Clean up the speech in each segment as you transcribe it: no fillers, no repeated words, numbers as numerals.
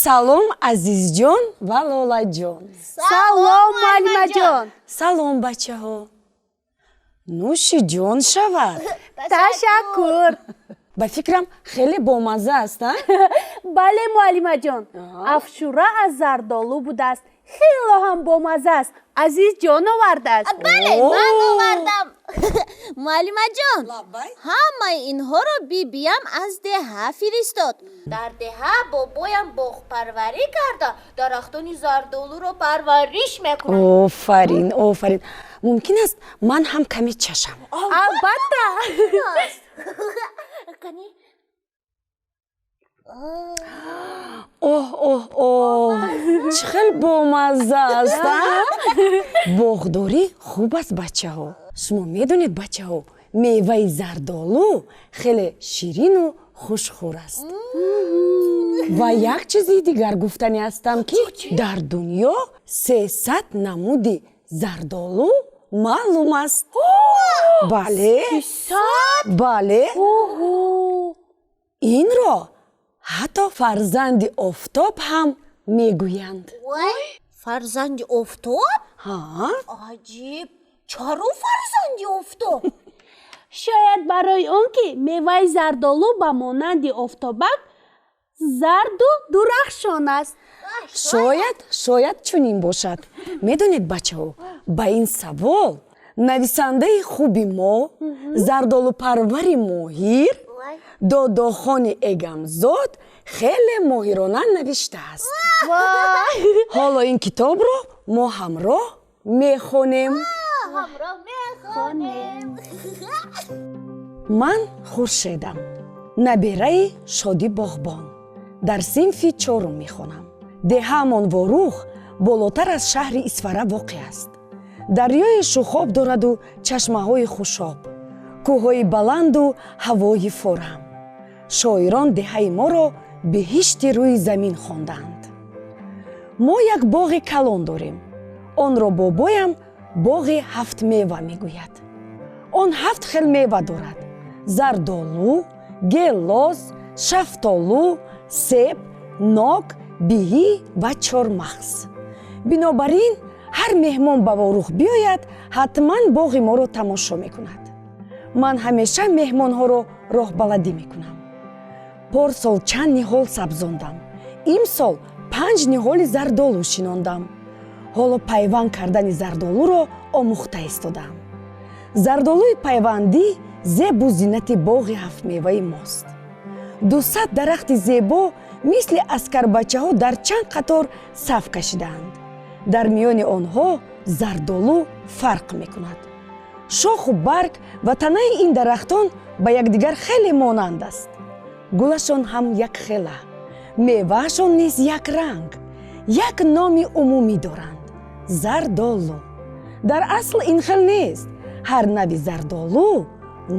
Салом, Азизҷон ва Лолаҷон. Салом, муаллимаҷон. Салом, бачаҳо. Нӯши ҷон шавад. Ташаккур. Ба фикрам, хеле бомазза аст, а? Бале, муаллимаҷон, афшура аз зардолу будааст, хело ҳам бомазза аст. Азизҷон овардааст. Бале, ман овардам, муаллимаҷон. Ҳамаи инҳоро бибиям аз деҳа фиристод. Дар деҳа бобоям боғпарварӣ карда, дарахтони зардолуро парвариш мекунад. Офарин, офарин! Мумкин аст, ман ҳам каме чашам? Албатта. Кани. Оҳ, оҳ, оҳ, чӣ хел бомазза аст, а? Боғдорӣ хуб аст, бачаҳо. Шумо медонед, бачаҳо, меваи зардолу хеле ширину хушхӯр аст. Ва як чизи дигар гуфтанӣ ҳастам, ки дар дунё 300 намуди зардолу маълум аст. Бале, бале, инро ҳатто фарзанди офтоб ҳам мегӯянд. Фарзанди офтоб? Ҳа. Аҷиб, чаро фарзанди офтоб? Шояд барои он ки меваи зардолу ба монанди офтобак зарду дурахшон аст. Шояд, шояд чунин бошад. Медонед, бачаҳо, ба ин савол нависандаи хуби мо, зардолупарвари моҳир Додохони Эгамзод хеле моҳирона навиштааст. Ҳоло ин китобро мо ҳамроҳ мехонем. Ҳамроҳ мехонем. Ман Хуршедам, набераи Шоди боғбон, дар синфи чорум мехонам. Деҳаамон Ворух болотар аз шаҳри Исфара воқеъ аст. Дарёи шухоб дораду чашмаҳои хушоб, кӯҳҳои баланду ҳавои форам. Шоирон деҳаи моро беҳишти рӯи замин хондаанд. Мо як боғи калон дорем. Онро бобоям боғи ҳафтмева мегӯяд. Он ҳафт хел мева дорад: зардолу, гелос, шафтолу, себ, нок, биҳӣ ва чормағз. Бинобар ин ҳар меҳмон ба Ворух биёяд, ҳатман боғи моро тамошо мекунад. Ман ҳамеша меҳмонҳоро роҳбаладӣ мекунам. Порсол чанд ниҳол сабзондам, имсол панҷ ниҳоли зардолу шинондам. Ҳоло пайванд кардани зардолуро омӯхта истодаам. Зардолуи пайвандӣ зебу зинати боғи ҳафтмеваи мост. 200 дарахти зебо мисли аскарбачаҳо дар чанд қатор саф кашидаанд. Дар миёни онҳо зардолу фарқ мекунад. Шоху барг ва танаи ин дарахтон ба якдигар хеле монанд аст. Гулашон ҳам якхела, меваашон низ якранг. Як номи умумӣ доранд: зардолу. Дар асл ин хел нест. Ҳар нави зардолу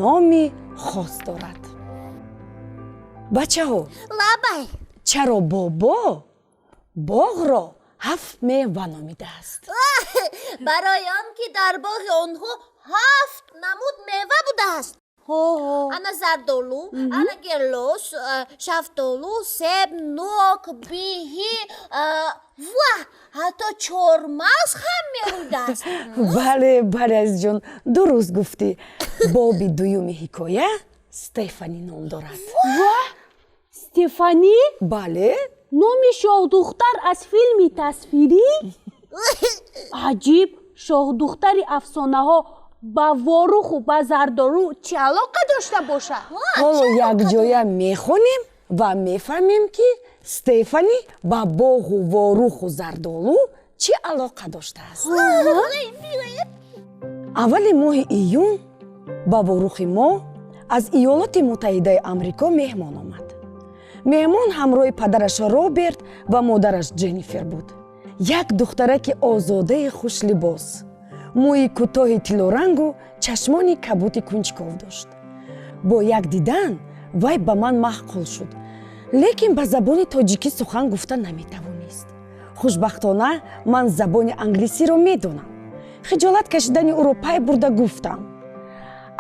номи хос дорад. Бачаҳо! Лабай. Чаро бобо боғро ҳафт мева номидааст? Барои он ки дар боғи онҳо ҳафт намуд мева будааст: ана зардолу, ана гелос, шафтолу, себ, нок, биҳӣ ва ҳатто чормағз ҳам мерӯдааст. Бале, бале, азизҷон, дуруст гуфтӣ. Боби дуюми ҳикоя Стефани ном дорад. Ва, Стефанӣ? Бале. Номи шоҳдухтар аз филми тасвирӣ? Аҷиб, шоҳдухтари афсонаҳо ба Воруху ба зардолу чӣ алоқа дошта бошад? Ҳоло якҷоя мехонем ва мефаҳмем, ки Стефани ба боғу Воруху зардолу чӣ алоқа доштааст. Аввали моҳи июн ба Ворухи мо аз Иёлоти Муттаҳидаи Амрико меҳмон омад. Меҳмон ҳамроҳи падараш Роберт ва модараш Ҷеннифер буд. Як духтараки озодаи хушлибос, мӯи кӯтоҳи тиллорангу чашмони кабути кунҷков дошт. Бо як дидан вай ба ман маъқул шуд, лекин ба забони тоҷикӣ сухан гуфта наметавонист. Хушбахтона, ман забони англисиро медонам. Хиҷолат кашидани ӯро пай бурда, гуфтам: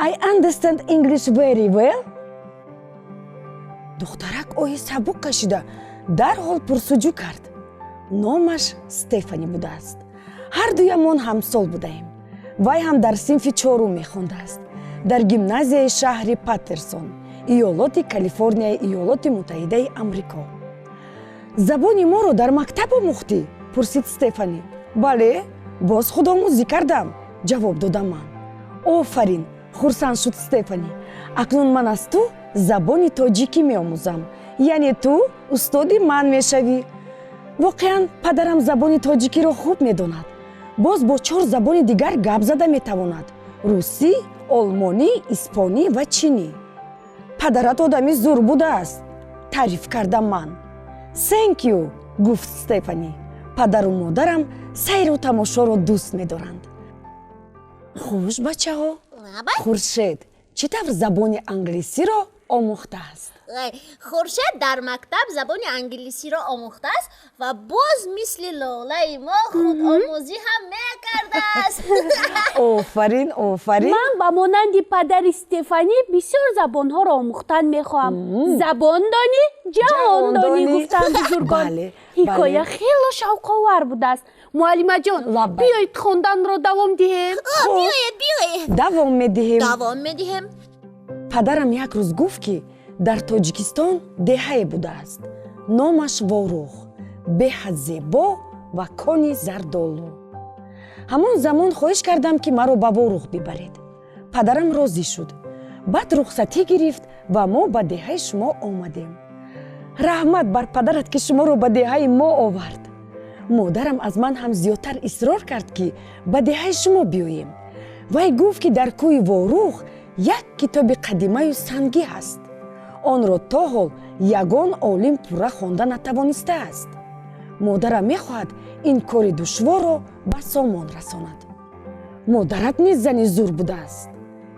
"I understand English very well." Духтарак оҳи сабук кашида, Дарҳол пурсуҷӯ кард. Номаш Стефани будааст. Ҳардуямон ҳамсол будаем. Вай ҳам дар синфи чорум мехондааст, дар гимназияи шаҳри Паттерсон, иёлоти Калифорнияи Иёлоти Муттаҳидаи Амрико. Забони моро дар мактаб омӯхтӣ? Пурсид Стефани. Бале, боз худомӯзӣ кардам, ҷавоб додам ман. Офарин, хурсанд шуд Стефани. Акнун ман аз ту забони тоҷикӣ меомӯзам, яъне ту устоди ман мешавӣ. Воқеан, падарам забони тоҷикиро хуб медонад. Боз бо чор забони дигар гап зада метавонад: русӣ, олмонӣ, испонӣ ва чинӣ. Падарат одами зур будааст, таъриф кардам ман. Thank you, гуфт Стефани. Падару модарам сайру тамошоро дӯст медоранд. Хуш, бачаҳо. Хуршед чӣ тавр забони англисиро омӯхтааст? Хуршед дар мактаб забони англисиро омӯхтааст ва боз мисли Лолаи мо худомӯзӣ ҳам мекардааст. Офарин, офарин! Ман ба монанди падари Стефанӣ бисёр забонҳоро омӯхтан мехоҳам. Забон донӣ, ҷаҳон донӣ, гуфтанд бузургон. Ҳикоя хело шавқовар будааст, муаллимаҷон. Биёед, хонданро давом диҳем. Биёед, биёед. Давом медиҳем. Давом медиҳем. Падарам як рӯз гуфт, ки дар Тоҷикистон деҳае будааст, номаш Ворух, беҳад зебо ва кони зардолу. Ҳамон замон хоҳиш кардам, ки маро ба Ворух бибаред. Падарам розӣ шуд. Баъд рухсатӣ гирифт ва мо ба деҳаи шумо омадем. Раҳмат бар падарат, ки шуморо ба деҳаи мо овард. Модарам аз ман ҳам зиёдтар исрор кард, ки ба деҳаи шумо биёем. Вай гуфт, ки дар кӯҳи Ворух як китоби қадимаю сангӣ ҳаст. Онро то ҳол ягон олим пурра хонда натавонистааст. Модарам мехоҳад ин кори душворро ба сомон расонад. Модарат низ зани зур будааст.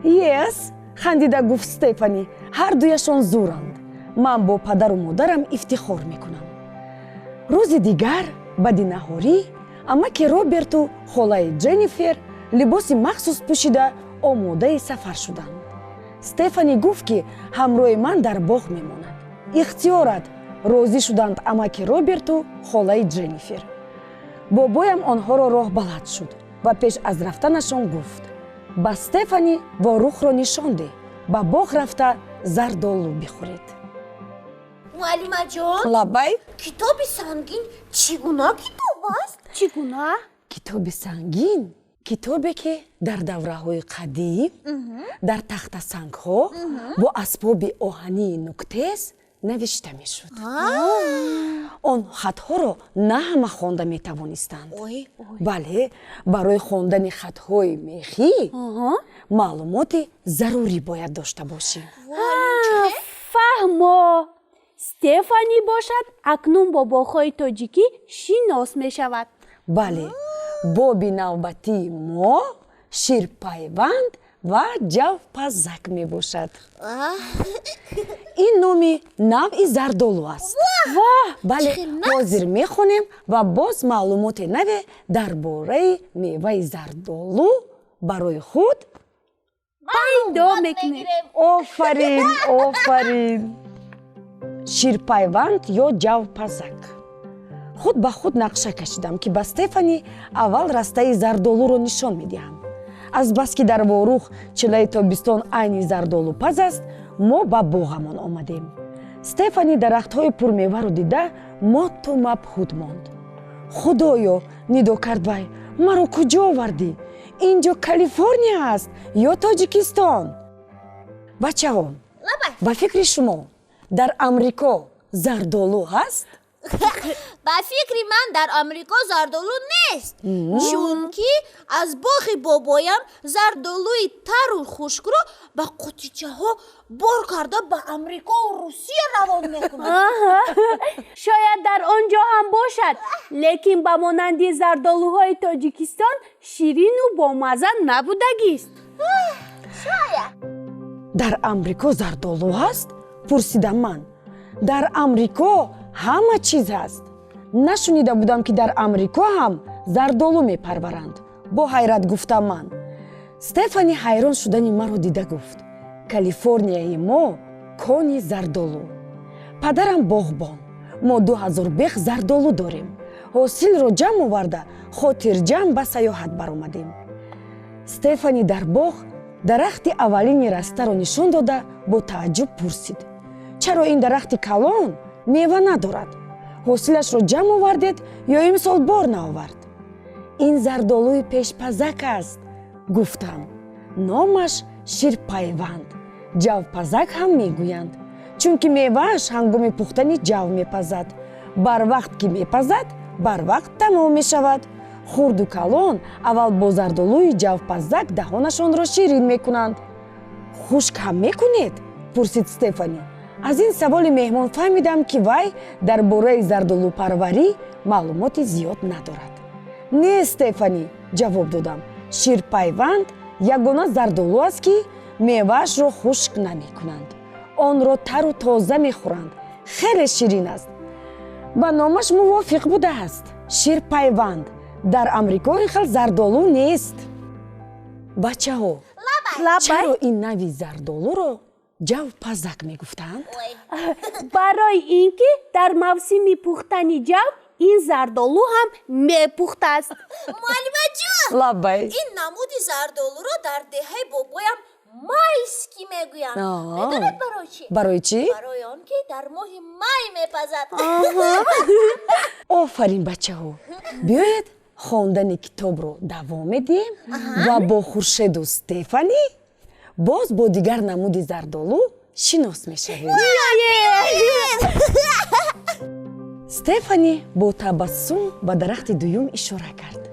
Yes, хандида гуфт Стефани, ҳардуяшон зуранд. Ман бо падару модарам ифтихор мекунам. Рӯзи дигар баъди наҳорӣ амаки Роберту холаи Ҷеннифер либоси махсус пӯшида омодаи сафар шуданд. Стефани гуфт, ки ҳамроҳи ман дар боғ мемонад. Ихтиёрат, розӣ шуданд амаки Роберту холаи Ҷеннифер. Бобоям онҳоро роҳбалад шуд ва пеш аз рафтанашон гуфт: ба Стефани Ворухро нишон деҳ, ба боғ рафта зардолу бихӯред. Муаллимаҷон! Лаббай. Китоби сангин чӣ гуна китоб аст? Чӣ гуна? Китоби сангин китобе, ки дар давраҳои қадим дар тахтасангҳо бо асбоби оҳании нуктез навишта мешуд. Он хатҳоро на ҳама хонда метавонистанд. Бале, барои хондани хатҳои мехӣ маълумоти зарурӣ бояд дошта бошӣ. Фаҳмо. Стефани бошад, акнун бо боғҳои тоҷикӣ шинос мешавад. Бале, боби навбатии мо ширпайванд ва ҷавпазак мебошад. Ин номи навъи зардолу аст. Бале, ҳозир мехонем ва боз маълумоти наве дар бораи меваи зардолу барои худ пайдо мекунем. Офарин, офарин! Ширпайванд ё ҷавпазак. Худ ба худ нақша кашидам, ки ба Стефани аввал растаи зардолуро нишон медиҳам. Азбаски дар Ворух чилаи тобистон айни зардолупаз аст, мо ба боғамон омадем. Стефани дарахтҳои пурмеваро дида, моту мабҳут монд. Худоё, нидо кард вай, маро куҷо овардӣ? Ин ҷо Калифорния аст ё Тоҷикистон? Бачаҳо, ба фикри шумо, дар Амрико зардолу ҳаст? Ба фикри ман, дар Амрико зардолу нест, чунки аз боғи бобоям зардолуи тару хушкро ба қутичаҳо бор карда ба Амрикову Русия равон мекунад. Шояд дар он ҷо ҳам бошад, лекин ба монанди зардолуҳои Тоҷикистон ширину бомазза набудагист. Шояд. Дар Амрико зардолу ҳаст? Пурсидам ман. Дар Амрико ҳама чиз ҳаст. Нашунида будам, ки дар Амрико ҳам зардолу мепарваранд, бо ҳайрат гуфтам ман. Стефани ҳайрон шудани маро дида гуфт: Калифорнияи мо кони зардолу. Падарам боғбон. Мо 2000 бех зардолу дорем. Ҳосилро ҷамъ оварда, хотирҷамъ ба саёҳат баромадем. Стефани дар боғ дарахти аввалини растаро нишон дода, бо тааҷҷуб пурсид: чаро ин дарахти калон мева надорад? Ҳосилашро ҷамъ овардед ё имсол бор наовард? Ин зардолуи пешпазак аст, гуфтам. Номаш ширпайванд, ҷавпазак ҳам мегӯянд, чунки мевааш ҳангоми пухтани ҷав мепазад. Барвақт ки мепазад, барвақт тамом мешавад. Хурду калон аввал бо зардолуи ҷавпазак даҳонашонро ширин мекунанд. Хушк ҳам мекунед? Пурсид Стефани. Аз ин саволи меҳмон фаҳмидам, ки вай дар бораи зардолупарварӣ маълумоти зиёд надорад. Не, Стефани, ҷавоб додам. Ширпайванд ягона зардолу аст, ки меваашро хушк намекунанд. Онро тару тоза мехӯранд. Хеле ширин аст, ба номаш мувофиқ будааст. Ширпайванд. Дар Амрико ин хел зардолу нест. Бачаҳо, чаро ин нави зардолуро ҷавпазак мегуфтанд? Барои ин ки дар мавсими пухтани ҷав ин зардолу ҳам мепухтааст. Муаллимаҷон! Лаббай. Ин намуди зардолуро дар деҳаи бобоям майский мегӯянд. Медонед, барои чӣ? Барои чӣ? Барои он ки дар моҳи май мепазад. Офарин, бачаҳо! Биёед, хондани китобро давом медиҳем ва бо Хуршеду Стефанӣ боз бо дигар намуди зардолу шинос мешавем. Стефанӣ бо табассум ба дарахти дуюм ишора кард.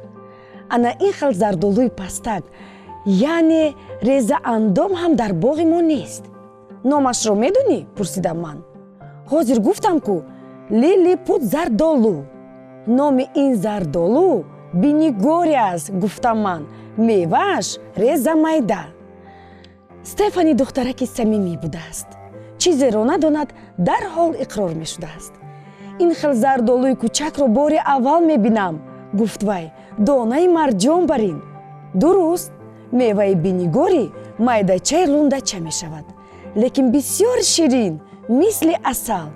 Ана ин хел зардолуи пастак, яъне резаандом, ҳам дар боғи мо нест. Номашро медонӣ? Пурсидам ман. Ҳозир гуфтам ку, лилипут зардолу. Номи ин зардолу бинигори аст, гуфтам ман. Мевааш реза майда. Стефани духтараки самимӣ будааст. Чизеро надонад, дарҳол иқрор мешудааст. Ин хел зардолуи кӯчакро бори аввал мебинам, гуфт вай. Донаи марҷон барин. Дуруст, меваи бинигорӣ майдачаи лундача мешавад, лекин бисёр ширин, мисли асал.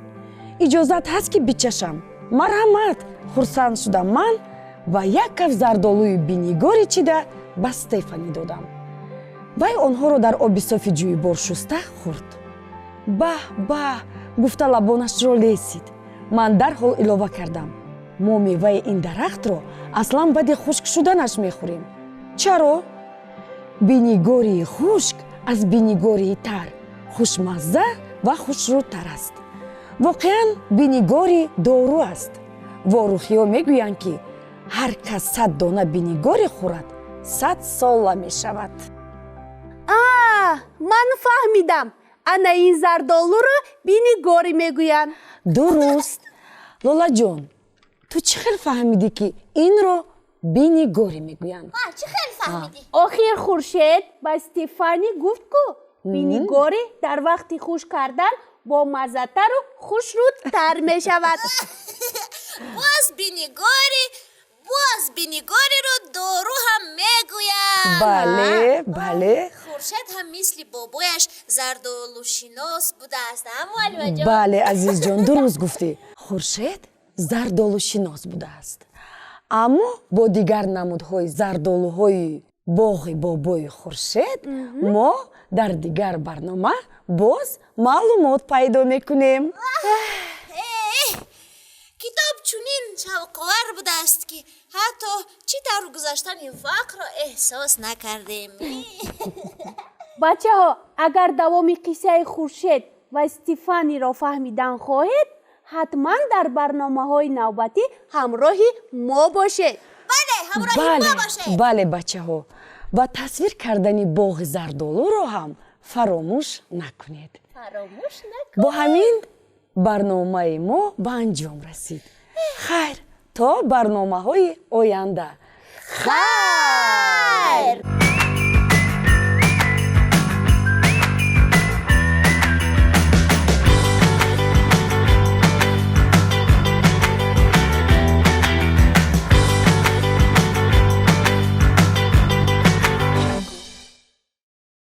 Иҷозат ҳаст, ки бичашам? Марҳамат, хурсанд шудам ман ва як каф зардолуи бинигорӣ чида ба Стефанӣ додам. Вай онҳоро дар оби софи ҷӯйбор шуста хӯрд. Баҳ, баҳ, гуфта лабонашро лесид. Ман дарҳол илова кардам: мо меваи ин дарахтро аслан баъди хушк шуданаш мехӯрем. Чаро? Бинигории хушк аз бинигории тар хушмазза ва хушрӯтар аст. Воқеан, бинигорӣ дору аст. Ворухиҳо мегӯянд, ки ҳар кас 100 дона бинигорӣ хӯрад, 100 сола мешавад. А, ман фаҳмидам, ана ин зардолуро бинигорӣ мегӯянд. Дуруст. Лолаҷон, ту чӣ хел фаҳмидӣ, ки инро бинигорӣ мегӯянд? Чӣ хел фаҳмидӣ? Охир Хуршед ба Стефанӣ гуфт ку, бинигорӣ дар вақти хушк кардан бомаззатару хушрӯдтар мешавад. Боз бинигориро дору ҳам мегӯянд. Бале. Хуршед ҳам мисли бобояш зардолушинос будааст, а, муаллимаҷон? Бале, азизҷон, дуруст гуфтӣ. Хуршед зардолушинос будааст, аммо бо дигар намудҳои зардолуҳои боғи бобои Хуршед мо дар дигар барнома боз маълумот пайдо мекунем. Китоб чунин шавқовар будааст, ки ҳатто чӣ тавр гузаштани вақтро эҳсос накардем. Бачаҳо, агар давоми қиссаи Хуршед ва Стефаниро фаҳмидан хоҳед, ҳатман дар барномаҳои навбатӣ ҳамроҳи мо бошед. Бале, ҳамроҳи мо бошед. Бале, бачаҳо, ва тасвир кардани боғи зардолуро ҳам фаромӯш накунед. Фаромӯш накунед. Бо ҳамин барномаи мо ба анҷом расид. Хайр, то барномаҳои оянда, хайр.